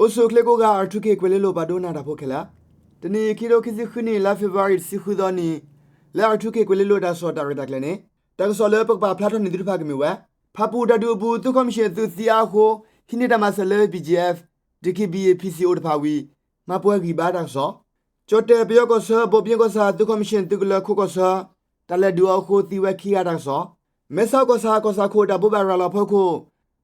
အိၣ်ဆူၣ်အိၣ်ချ့ကိးဂၤ R two K ကွဲၤလ့လိၤပာ်ဒိကနၣ်တၢ်ဖိခဲလၢာ်, တနံၤအံၤ ခံကထိခံဆံဃုနံၣ် လါ February တဆံဃုသီနံၤ လၢ R two K ကွဲၤလ့လိၤတၢ်ကစီၣ်တၢ်ရဲၣ်တၢ်ကျဲၤန့ၣ် တၢ်ကစီၣ်လၢပကပာ်ဖျါထီၣ်န့ၢ်သုတဖၣ်ကမ့ၢ်ဝဲ ဖၣ်ပူၣ်တၢ်ဒုးအပူၤ သုးခီၣ်မံၣ်ၡ့ၣ်သုးသံအါအဃိ ဟံးန့ၢ်တၢ်မၤစၢၤလၢ B G F, D K B A, P C O တဖၣ်ဝံၤ မၤပှဲၤဂံၢ်ဘါတၢ်ကစီၣ်, ကၠီၣ်တဲၣ်ပယီၤကီၢ်ဆၢ ဘိးဘံကီၢ်ဆၣ် သုးခီၣ်မံၣ်ၡ့ၣ်သုးကလၢၤခိကီၢ်ဆၢ တၢ်လဲၤဒုးအီၤအဃိသံဝဲခံဂၤတၢ်ကစီၣ်, မဲဆီးကီၢ်ဆၣ် ကီၢ်ဆၣ်ခိၣ်တၢ်ဘိးဘၣ်ရၤလီၤအဖီခိၣ်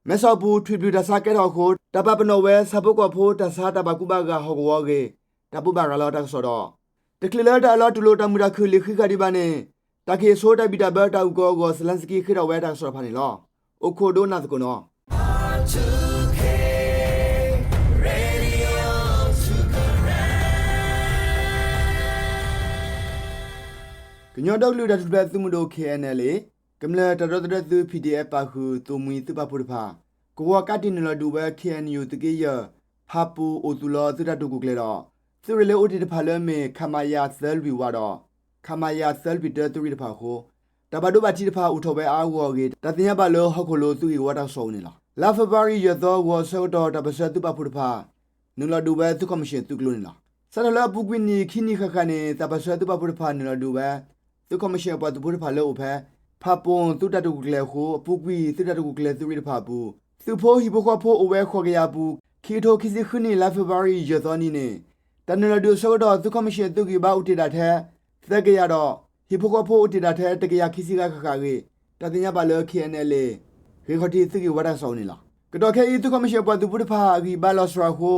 မဲဆီးအပူၤ ထွံၣ်ဘျုးတၢ်ဆါကဲထီၣ်အဃိ တၢ်ပာ်ပနီၣ်ဝဲ ဆၣ်ဖိကီၢ်ဖိတၢ်ဆါတၢ်ဘၣ်ကူဘၣ်ဂာ်ဟီၣ်ကဝီၤအဂ့ၢ် တၢ်ဘိးဘၣ်ရၤလီၤတၢ်ကစီၣ်ဒီး တချုးလၢတၢ်အၢၣ်လီၤတူၢ်လိာ်တၢ်မုာ်တၢ်ခုၣ်လံာ်ဃံးဃာ်ဒံးဘၣ်န့ၣ် တၢ်ကဟ့ၣ်အဆိတၢ်ဘံၣ်တၢ်ဘၢတၢ်အုၣ်ကီၤအဂီၢ် Zelenskyy ဃ့ထီၣ်ဝဲတၢ်ကစီၣ်တဖၣ်န့ၣ်လီၤ. အိၣ်ခိးဒိကနၣ်သကိးနီၤ. ကညီဒီကလုာ်တၢ်ထူၣ်ဖျဲးသုးမုၢ်ဒိၣ် K N L A, ကမျၢၢ်တၢ်ဒီသဒၢသုး P D F ပာ်ဃုာ် သိၣ်မှံသုးပာ်ဖှိၣ်တဖၣ် ကဝီၤကးတံာ်နုာ်လီၤဒုးဝဲ K N U သုးက့ယဲၢ် ဖၣ်ပူၣ်အိၣ်သူၣ်လီၤသုးတၢ်တိာ်ကူၣ်ကျဲၤဒီး သုးရ့ၣ်လၢအိၣ်တ့ၢ်တဖၣ်လၢအမ့ၢ် ခမရ သၢလွံၢ်ဝးဒီး ခမရ သၢလွံၢ်တၢ သုးရ့ၣ်တဖၣ်အဃိ တၢ်ဘၣ်ဒိဘၣ်ထံးတဖၣ်အိၣ်ထီၣ်ဝဲအါအါဂီၢ်ဂီၢ်အဂ့ၢ် တၢ်သ့ၣ်ညါဘၣ်လၢဟီၣ်ခိၣ်လိၤသုးဂ့ၢ်ဝီတၢ်ကစီၣ်အအိၣ်န့ၣ်လီၤ. လါ February ယဲၢ်သီ ဂီၤအဆၢကတီၢ် တၢ်ပၢၢ်ဆၢသုးပာ်ဖှိၣ်တဖၣ် နုာ်လီၤဒုးဝဲသုးခီၣ်မံၣ်ၡ့ၣ်သုးကျိၤန့ၣ်လီၤ. စးထီၣ်လၢအပူၤကွံာ်နံၣ်ခံနံၣ်ဃၣ်ဃၣ်န့ၣ် တၢ်ပၢၢ်ဆၢသုးပာ်ဖှိၣ်တဖၣ်နုာ်လီၤဒုးဝဲ သုးခီၣ်မံၣ်ၡ့ၣ်အပှၤသုးဖိတဖၣ်လၢအိၣ်ဖဲ ဖၣ်ပူၣ်သုးတၢ်တိာ်ကူၣ်ကျဲၤအဃိ အပူၤကွံာ်သုးတၢ်တိာ်ကူၣ်ကျဲၤသုးရ့ၣ်တဖၣ်အပူၤ သုးဖိဟံၣ်ဖိဃီဖိအိၣ်ဝဲဃိးကယၤအပူၤ ခံကထိခံဆံဃုနံၣ် လါ February ယဲၢ်သီနံၤန့ၣ် တၢ်နုာ်လီၤဒုးအဆၢကတီၢ် သုးခီၣ်မံၣ်ၡ့ၣ်သုးဂံၢ်ဘါအိၣ်တ့ၢ်ဒၣ်ထဲ သၢကယၤဒီး ဟံၣ်ဖိဃီဖိအိၣ်တ့ၢ်ဒၣ်ထဲ တကယၤခံဆံဂၤဃၣ်ဃၣ်အဂ့ၢ် တၢ်သ့ၣ်ညါဘၣ်လၢ K N L A ဂ့ၢ်ခီၣ်ထံးသုးဂ့ၢ်ဝီတၢ်ကစီၣ်အအိၣ်န့ၣ်လီၤ. ကတီၢ်ခဲအံၤ သုးခီၣ်မံၣ်ၡ့ၣ်အပှၤသုးဖိတဖၣ် ဂံၢ်ဘါလီၤစှၤအဃိ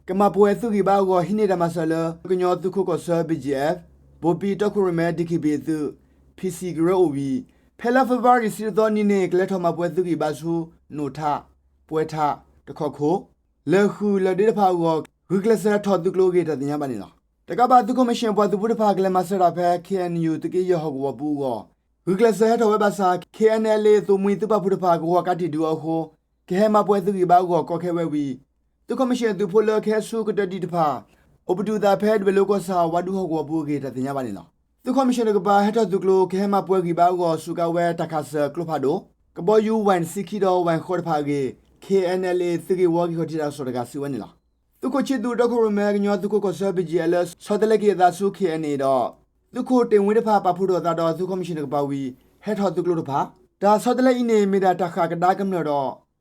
ကမၤပှဲၤသုးဂံၢ်ဘါအဂီၢ် ဟံးန့ၢ်တၢ်မၤစၢၤလၢ ကညီသုးခိးကီၢ်ဆၢ B G F, ဘိးဘံတီခိၣ်ရိၣ်မဲ D K B A သုး P C ကရၢအိၣ်ဝံၤ ဖဲလါ February တဆံတသီနံၤန့ၣ် ကလဲၤထီၣ်မၤပှဲၤသုးဂံၢ်ဘါဆူ နိၣ်ထး, ပှဲၤထး, တခီခိၣ် လၢၢ်ဃုာ်လၢၢ်ဒ့တဖၣ်အဂီၢ် ဂုာ်ကျဲးစၢးဟဲထီၣ်သုးကျိၤအဂ့ၢ် တၢ်သ့ၣ်ညါဘၣ်န့ၣ်လီၤ. တကးဘၣ် သုးခီၣ်မံၣ်ၡ့ၣ်အပှၤသုးဖိတဖၣ် ကလဲၤမၤစၢၤတၢ်ဖဲ K N U သုးက့ယဲၢ်ဟီၣ်ကဝီၤပူၤအဂီၢ် ဂုာ်ကျဲးစၢးဟဲထီၣ်ဝဲဘၣ်ဆၣ် K N L A သိၣ်မှံသုးပာ်ဖှိၣ်တဖၣ် ကဝီၤကးတံာ်ဒုးအီၤအဃိ ကဟဲမၤပှဲၤသုးဂံၢ်ဘါအဂီၢ် ကီခဲဝဲဝံၤ သုးခီၣ်မံၣ်ၡ့ၣ်အသုးဖိလၢကဟဲဆူကတၢၢ်တံၢ်တဖၣ် အိၣ်ပတုာ်သးဖဲဒွဲၣ်လိၤကီၢ်ဆၣ် ဝါဒူဟီၣ်ကဝီၤပူၤအဂ့ၢ် တၢ်သ့ၣ်ညါဘၣ်န့ၣ်လီၤ. သုးခီၣ်မံၣ်ၡ့ၣ်တကပၤ ဟဲထီၣ်သုးကျိၤ ကဟဲမၤပှဲၤဂံၢ်ဘါအဂီၢ် စူးကါဝဲတၢ်ခးစၢၤကျိဖးဒိၣ် ကဘီယူၤ Y တဆံခံဒီး Y ဃိးတဖၣ်အဂ့ၢ် K N L A သုးဂ့ၢ်ဝီဂံၢ်ခီၣ်ထံးတၢ်ကစီၣ်တဂၤစံးဝဲန့ၣ်လီၤ. သုးခိၣ်ဆံးသူၣ်တီခိၣ်ရိၣ်မဲ ကညီသုးခိးကီၢ်ဆၢ B G F လၢဆီတလဲက့ၤအသးဆူ K N A ဒီး သုးခိၣ်တ့ၢ်ဝ့တဖၣ် ပာ်ဖှိၣ်ထီၣ်သးဒီးသုးခီၣ်မံၣ်ၡ့ၣ်တကပၤဝံၤ ဟဲထီၣ်သုးကျိၤတဖၣ် တၢ်ဆီတလဲအံၤန့ၣ် မ့ၢ်ဒၣ်တၢ်ဃၣ်ကဒါကမျၢၢ်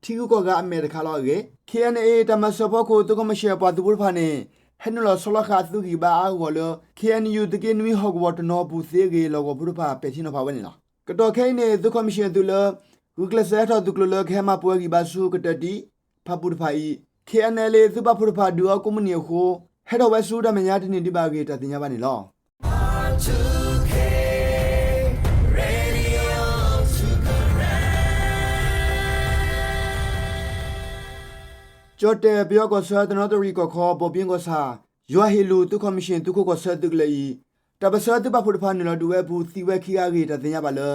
ဒီး ထံဂုၤကီၢ်ဂၤအမဲာ်တခါလီၤအဂ့ၢ် K N A တၢ်မၤစၢၤဖီခိၣ် သုးခီၣ်မံၣ်ၡ့ၣ်အပှၤသုးဖိတဖၣ်န့ၣ် ဟဲနုာ်လီၤဆီလီၤဃာ်အသုးဂံၢ်ဘါအါအါဂီၢ်ဂီၢ်လၢ K N U သုးက့နွံဟီၣ်ကဝီၤတနီၤအပူၤသ့အဂ့ၢ် လီၢ်ကဝီၤဖိတဖၣ်ပဲာ်ထံနီၤဖးဝဲန့ၣ်လီၤ. ကတီၢ်ခဲအံၤန့ၣ် သုးခီၣ်မံၣ်ၡ့ၣ်အသုးလၢ ဂုာ်ကျဲးစၢးဟဲထီၣ်သုးကျိၤလၢကဟဲမၤပှဲၤဂံၢ်ဘါဆူကတၢၢ်တံၢ် ဖၣ်ပူၣ်တဖၣ်အံၤ K N L A သုးပာ်ဖှိၣ်တဖၣ်ဒုးအီၤကိးမုၢ်နံၤအဃိ ဟဲထီၣ်ဝဲဆူတၢ်မဲာ်ညါတန့ၢ်ဒံးဘၣ်အဂ့ၢ် တၢ်သ့ၣ်ညါဘၣ်န့ၣ်လီၤ. ကၠီၣ်တဲၣ်ပယီၤကီၢ်ဆၢ တနီသရံၣ်ကီၢ်ခီ ဘိးဘံကီၢ်ဆၣ် ယွၤဟ့ၣ်လူၢ်သုးခီၣ်မံၣ်ၡ့ၣ်သုးခိးကီၢ်ဆၢသုးကလၢၤအံၤ တၢ်ပၢၢ်ဆၢသုးပာ်ဖှိၣ်တဖၣ်နုာ်လီၤဒုးဝဲအပူၤသံဝဲခံဂၤအဂ့ၢ် တၢ်သ့ၣ်ညါဘၣ်လၢ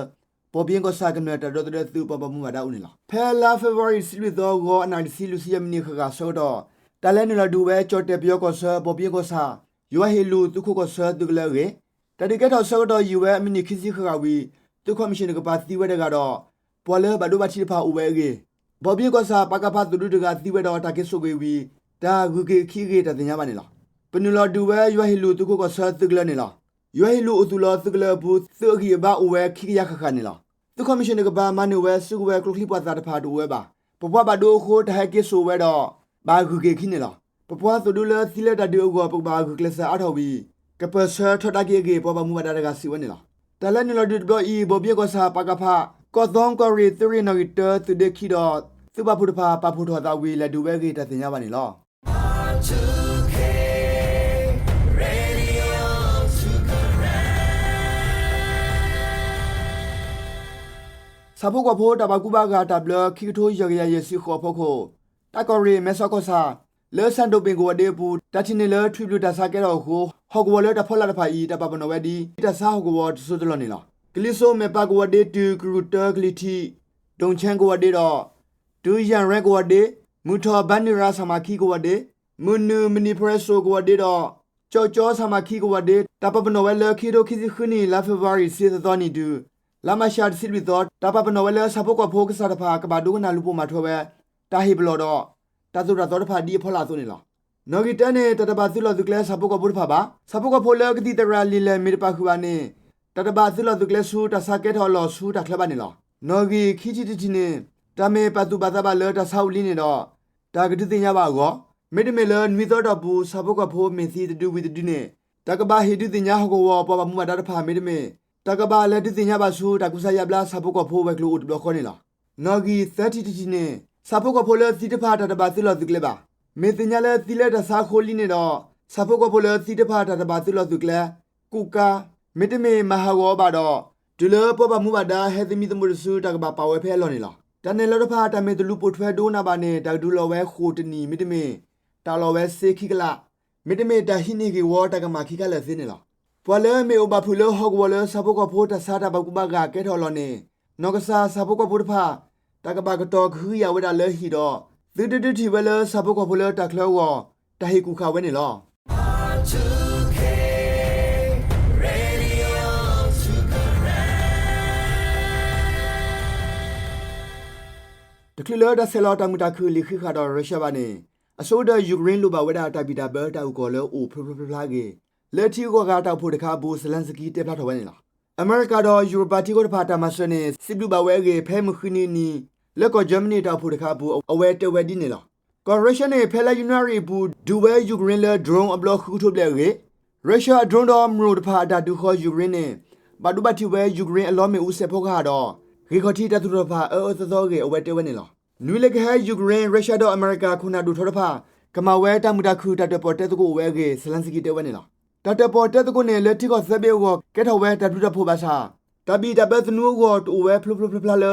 ဘိးဘံကီၢ်ဆၣ်ကမျၢၢ်တၢ်ဒီသဒၢသုးပှၤဘၣ်မူဘၣ်ဒါအအိၣ်န့ၣ်လီၤ. ဖဲလါ February တဆံလွံၢ်သီ ဂီၤအနၣ်ရံၣ်တဆံလွံၢ်ဆံယဲၢ်မံးနံးဃၣ်ဃၣ်အဆၢကတီၢ် တၢ်လဲၤနုာ်လီၤဒုးဝဲ ကၠီၣ်တဲၣ်ပယီၤကီၢ်ဆၢ ဘိးဘံကီၢ်ဆၣ် ယွၤဟ့ၣ်လူၢ်သုးခိးကီၢ်ဆၢသုးကလၢၤအဂ့ၢ် တၢ်ဒုးကဲထီၣ်အဆၢကတီၢ်ယံာ်ဝဲအမံးနံးခံဆံဃၣ်ဃၣ်ဝံၤ သုးခီၣ်မံၣ်ၡ့ၣ်တကပၤသံဝဲတဂၤဒီး ပှၤလၢဘၣ်ဒိဘၣ်ထံးတဖၣ်အိၣ်ဝဲအဂ့ၢ်, ဘိးဘံကီၢ်ဆၣ် ပကဖ သုးဒူတဂၤသံဝဲဒီးတၢ်က့ၤစိာ်ကွံာ်ဝံၤ တၢ်ဂုၤက့ၤခံအဂ့ၢ် တၢ်သ့ၣ်ညါဘၣ်န့ၣ်လီၤ. ပနုာ်လီၤဒုးဝဲယွၤဟ့ၣ်လူၢ်သုးခိးကီၢ်ဆၢသုးကလၢၤန့ၣ်လီၤ. ယွၤဟ့ၣ်လူၢ်အိၣ်သူၣ်လီၤသုးကလၢၤအပူၤ သုးအဂံၢ်အဘါအိၣ်ဝဲခံကယၤဃၣ်ဃၣ်န့ၣ်လီၤ. သုးခီၣ်မံၣ်ၡ့ၣ်တကပၤမၤန့ၢ်ဝဲစုကဝဲၤကျိချံမျိာ်သၣ်တဖၣ်တအိၣ်ဝဲဘၣ်. ပပှၤဘၣ်ဒိအဃိ တၢ်ဟဲက့ၤစိာ်ဝဲဒီး ဘၣ်ဂုၤက့ၤခံန့ၣ်လီၤ. ပပှၤသုးဒူလၢသံလၢတၢ်ဒုးအဂီၢ် ပကဘၣ်ဂုာ်ကျဲးစၢးအါထီၣ်ဝံၤ ကပၢၢ်ဆၢထီဒါက့ၤအဂ့ၢ် ပှၤဘၣ်မူဘၣ်ဒါတဂၤစံးဝဲန့ၣ်လီၤ. တၢ်လဲၤနုာ်လီၤဒုးတဘျီအံၤ ဘိးဘံကီၢ်ဆၣ် ပကဖ ကီၢ်သီကီၢ်ရ့ၣ်သုးရ့ၣ်နီၣ်ဂံၢ်တၢ သုးဒ့ခံဒီး သုးပာ်ဖှိၣ်တဖၣ် ပာ်ဖှိၣ်ထီၣ်သးဝံၤ လဲၤဒုးဝဲအဂ့ၢ် တၢ်သ့ၣ်ညါဘၣ်န့ၣ်လီၤ. ဆၣ်ဖိကီၢ်ဖိတၢ်ဘၣ်ကူဘၣ်ဂာ်တၢ်ဘျၢ ခံကထိယဲၢ်ကယၤယဲၢ်ဆံဃိးအဖီခိၣ် တၢ်ကီၢ်ရ့ၣ်မဲဆီးကီၢ်ဆၣ် လၢစၣ်ဒိၣ်ဘ့ၣ်ကဝီၤဒ့အပူၤ တၢ်ထံၣ်န့ၢ်လၢထွံၣ်ဘျုးတၢ်ဆါကဲထီၣ်အဃိ ဟီၣ်ကဝီၤလၢတၢ်ဖီလာ်တဖၣ်အံၤ တၢ်ပာ်ပနီၣ်ဝဲဒ် တၢ်ဆါဟီၣ်ကဝီၤတစိၢ်တလီၢ်န့ၣ်လီၤ. ကလံၤစိးမဲာ်ပၢ်ကဝီၤဒ့တုၤ ကရူၢ်တၢကလံၤထံး, ဒိၣ်ဆဲကဝီၤဒ့ဒီး တုၤယၣ်ရဲကဝီၤဒ့, မုၢ်ထီၣ်ဘါနုၤရၤဆၣ်မၤခံကဝီၤဒ့, မုၢ်နုာ်မနံၤဖရဲစိကဝီၤဒ့ဒီး ကၠီကၠီဆၣ်မၤခံကဝီၤဒ့ တၢ်ပာ်ပနီၣ်ဝဲလၢ ခံကထိခံဆံဃုနံၣ် လါ February တဆံသၢသီနံၤတုၤ လါမၤရှး တဆံလွံၢ်သီ တၢ်ပာ်ပနီၣ်ဝဲလၢ ဆၣ်ဖိကီၢ်ဖိကစၢ်တဖၣ် ကဘၣ်ဒိကနၣ်လူၤပိာ်မၤထွဲဝဲ တၢ်ဟ့ၣ်ပလီၢ်ဒီး တၢ်သိၣ်တၢ်သီတဖၣ်ဒ်အဖီလာ်အသိးန့ၣ်လီၤ. နီၣ်ဂံၢ်တၢန့ၣ် တၢ်တဘၣ်သုးလီၢ်သုးကျဲဆၣ်ဖိကီၢ်ဖိတဖၣ်ဘၣ်. ဆၣ်ဖိကီၢ်ဖိလၢကသံၣ်သရၣ်လံာ်လဲၢ်မ့ၢ်တပာ်ဃုာ်ဘၣ်န့ၣ် တၢ်တဘၣ်သုးလီၢ်သုးကျဲဆူတၢ်ဆါကဲထီၣ်အလီၢ်ဆူတၢ်ချၢဘၣ်န့ၣ်လီၤ. နီၣ်ဂံၢ်ခံထံၣ်တထံၣ်န့ၣ် တၢ်မ့ၢ်ပာ်သူၣ်ပာ်သးဘၣ်လၢတၢ်ဆါအိၣ်လံန့ၣ်ဒီး တၢ်ကဒုးသ့ၣ်ညါဘၣ်အဂီၢ်, မ့တမ့ၢ်လၢနွံသီအတီၢ်ပူၤ ဆၣ်ဖိကီၢ်ဖိမ့ၢ်သံတဒုဝံၤတဒုန့ၣ် တၢ်ကဘၣ်ဟ့ၣ်ဒုးသ့ၣ်ညါဟီၣ်ကဝီၤပှၤဘၣ်မူဘၣ်ဒါတဖၣ် မ့တမ့ၢ် တၢ်ကဘၣ်လဲၤဒုးသ့ၣ်ညါဘၣ်ဆူတၢ်ကူစါယါဘျါဆၣ်ဖိကီၢ်ဖိဝဲၤကျိၤအိၣ်တဘျီဃီန့ၣ်လီၤ. နီၣ်ဂံၢ်သၢထံၣ်တထံၣ်န့ၣ် ဆၣ်ဖိကီၢ်ဖိလၢသံတဖၣ်တၢ်တဘၣ်သုးလီၢ်သုးကျဲဘၣ်. မ့ၢ်သ့ၣ်ညါလၢသံလၢတၢ်ဆါအဃိလံန့ၣ်ဒီး ဆၣ်ဖိကီၢ်ဖိလၢသံတဖၣ်တၢ်တဘၣ်သုးလီၢ်သုးကျဲ ကူၣ်ကါ မ့တမ့ၢ်မၤဟးဂီၤအီၤဘၣ်ဒီး တုၤလၢပှၤဘၣ်မူဘၣ်ဒါဟဲသမံသမိးတစု တၢ်ကဘၣ်ပာ်ဝဲဖဲအလီၢ်န့ၣ်လီၤ. တၢ်နဲၣ်လီၤတဖၣ် တၢ်မ့ၢ်တလူၤပိာ်ထွဲဒိကနၣ်ဘၣ်န့ၣ် တၢ်ကဒုးလီၤဝဲဃိာ်တနံၣ် မ့တမ့ၢ် တၢ်လီၤဝဲစ့ခံကလး မ့တမ့ၢ်တၢ်ဟံးန့ၢ်ဂ့ၢ်ဝီတၢ်ကမၣ်ခံခါလၢာ်သ့န့ၣ်လီၤ. ပှၤလၢမ့ၢ်အိၣ်ဘၣ်ဖုးလၢဟီၣ်ကဝီၤလၢဆၣ်ဖိကီၢ်ဖိတၢ်ဆါတၢ်ဘၣ်ကူဘၣ်ဂာ်ကဲထီၣ်အလီၢ်န့ၣ် နီၢ်ကစၢ်ဆၣ်ဖိကီၢ်ဖိတဖၣ် တၢ်ကဘၣ်ကတီၤကဟုကယာ်ဝဲဒၣ်လၢဟံၣ်ဒီး သုတဒုးထံၣ်ဝဲလၢဆၣ်ဖိကီၢ်ဖိလၢတၢ်ချၢအဂီၢ် တၢ်ဟ့ၣ်ကူၣ်ဃာ်ဝဲန့ၣ်လီၤ. တချုးလၢတၢ်ဆဲးလီၤတၢ်မုာ်တၢ်ခုၣ်လံာ်ဃံးဃာ်ဒီးရၢၡါဘၣ်န့ၣ် အဆိကတၢၢ် ယူၤကရ့လိၣ်ဘၣ်ဝဲဒၣ်တၢ်ဘံၣ်တၢ်ဘၢတၢ်အုၣ်ကီၤလၢအိၣ်ဖျိဖျိဖျါဖျါအဂ့ၢ် လၢထံဂုၤကီၢ်ဂၤတၢ်အိၣ်ဖှိၣ်တခါအပူၤ Zelenskyy တဲဖျါထီၣ်ဝဲန့ၣ်လီၤ. အမဲရကၤဒီးယူရပၤထံဖိတဖၣ်တၢ်မၤစၢၤန့ၣ် စံးဘျုးဘၣ်ဝဲအဂ့ၢ် ဖဲမုၢ်ဃုနံၤအနံၤ လၢကီၢ်ယၢမနံၣ်တၢ်အိၣ်ဖှိၣ်တခါအပူၤ အဝဲတဲဝဲဒ်န့ၣ်လီၤ. ကီၢ်ရၢၡါန့ၣ် ဖဲလါယနူၤအါရံၤအပူၤ ဒုးဝဲယူၤကရ့လၢ drone အဘျီဃုကထိဘျဲၣ်အဂ့ၢ် ရၢၡါအ drone ဒီး missile တဖၣ်အတၢ်ဒုးဃီၤယူၤကရ့န့ၣ် ဘၣ်ဒိဘၣ်ထံးဝဲယူၤကရ့အလီမ့ၣ်အူစဲးဖီကဟၣ်ဒီး ဂ့ၢ်ခီၣ်ထံးတၢ်သူၣ်ထီၣ်တဖၣ်အၢအၢသီသီအဂ့ၢ် အဝဲတဲဝဲန့ၣ်လီၤ. နွံလၢကဟဲ ယူၤကရ့ ရၢၡါဒီးအမဲရကၤခိၣ်နၢ်ဒိၣ်ထီတဖၣ် ကမၤဝဲတၢ်မုာ်တၢ်ခုၣ်တၢ်တၢၣ်ပီၣ်တဲသကိးအိၣ်ဝဲအဂ့ၢ် Zelenskyy တဲဝဲန့ၣ်လီၤ. တၢ်တၢၣ်ပီၣ်တဲသကိးန့ၣ် လၢထံကီၢ်သၢဘ့ၣ်အဂီၢ် ကဲထီၣ်ဝဲတၢ်ဘျုးတၢ်ဖှိၣ်ဘၣ်ဆၣ် တၢ်ဘံၣ်တၢ်ဘၢသနူအဂီၢ် တအိၣ်ဝဲဖျိဖျိဖျါဖျါလၢ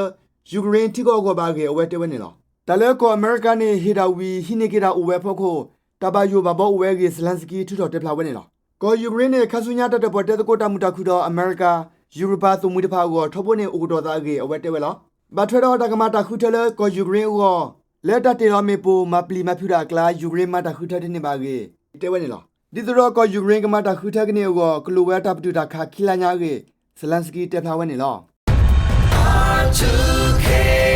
ယူၤကရ့ထံကီၢ်အဂီၢ်ဘၣ်အဂ့ၢ် အဝဲတဲဝဲန့ၣ်လီၤ. တၢ်လၢကီၢ်အမဲရကၤန့ၣ် ဟ့ၣ်တၢ်ဝံၤဟံးန့ၢ်က့ၤတၢ်အိၣ်ဝဲအဖီခိၣ် တၢ်ဘၣ်ယိၣ်ဘၣ်ဘီအိၣ်ဝဲအဂ့ၢ် Zelenskyy ထုးထီၣ်တဲဖျါဝဲန့ၣ်လီၤ. ကီၢ်ယူၤကရ့န့ၣ် ခါဆူညါတၢ်တၢၣ်ပီၣ်တဲသကိးတၢ်မုာ်တၢ်ခုၣ်ဒီးအမဲရကၤ ယူၤရပၤသိၣ်မှံၤတဖၣ်အဂီၢ် ထီဘိန့ၣ် အိၣ်ကတီၤသးအဂ့ၢ် အဝဲတဲဝဲလီၤ. ဘၣ်ထွဲဒီးတၢ်ကမၤတၢ်ဃုထၢလၢကီၢ်ယူၤကရ့အဂီၢ် လၢတၢ်တ့ၢ်လီၤမ့ၣ်ပိၢ် မၤပျံၤမၤဖုးတၢ်အကျါ ယူၤကရ့မၤတၢ်ဃုထၢတန့ၢ်ဘၣ်အဂ့ၢ် တဲဝဲန့ၣ်လီၤ. ဒ်သိးဒီးကီၢ်ယူၤကရ့ကမၤတၢ်ဃုထၢကန့ၢ်အဂီၢ် ကလိၣ်ဝဲတၢ်ပတုာ်တၢ်ခးခံလါညါအဂ့ၢ် Zelenskyy တဲဖျါဝဲန့ၣ်လီၤ.